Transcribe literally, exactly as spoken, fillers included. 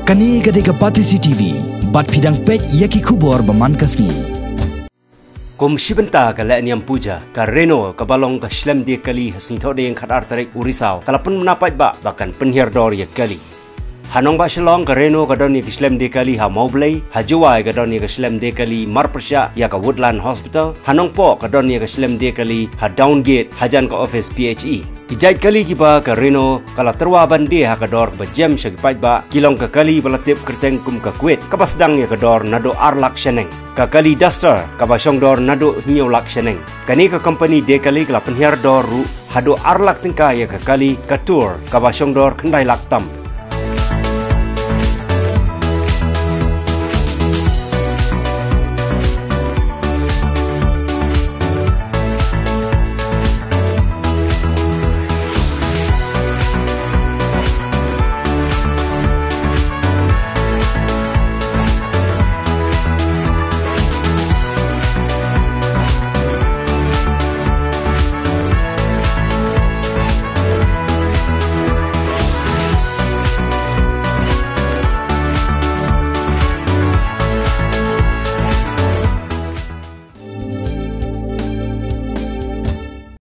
Kane ka dei ka Batesi T V, bad phi dang peit ïa ki khubor ba man ka sngi. Kum shi bynta ka leh niam puja, ka Reno kaba long ka shlem die kali ha Sngi Thohdieng khatar tarik u Risaw ka la pynbna paidbah ba kan pynhiar dor ïa kali. Ha nongbah Shillong ka Reno ka don ïa ka shlem die kali ha Mawblei, ha Jowai ka don ïa ka shlem die kali marpyrshah ïa ka Woodland Hospital, ha Nongpoh ka don ïa ka shlem die kali ha Downgate hajan ka office P H E. Ki jait kali kiba ka Reno ka la tyrwa ban die ha ka dor ba jem sha ki paidbah ki long ka kali ba la tip kyrteng kum ka Kwit kaba sdang ïa ka dor naduh ar lak shaneng, ka kali Duster kaba shong dor naduh hynñiew lak shaneng. Kane ka company die kali ka la pynhiar dor ruh haduh ar lak tyngka ïa ka kali ka Tour kaba shong dor khyndai lak tam.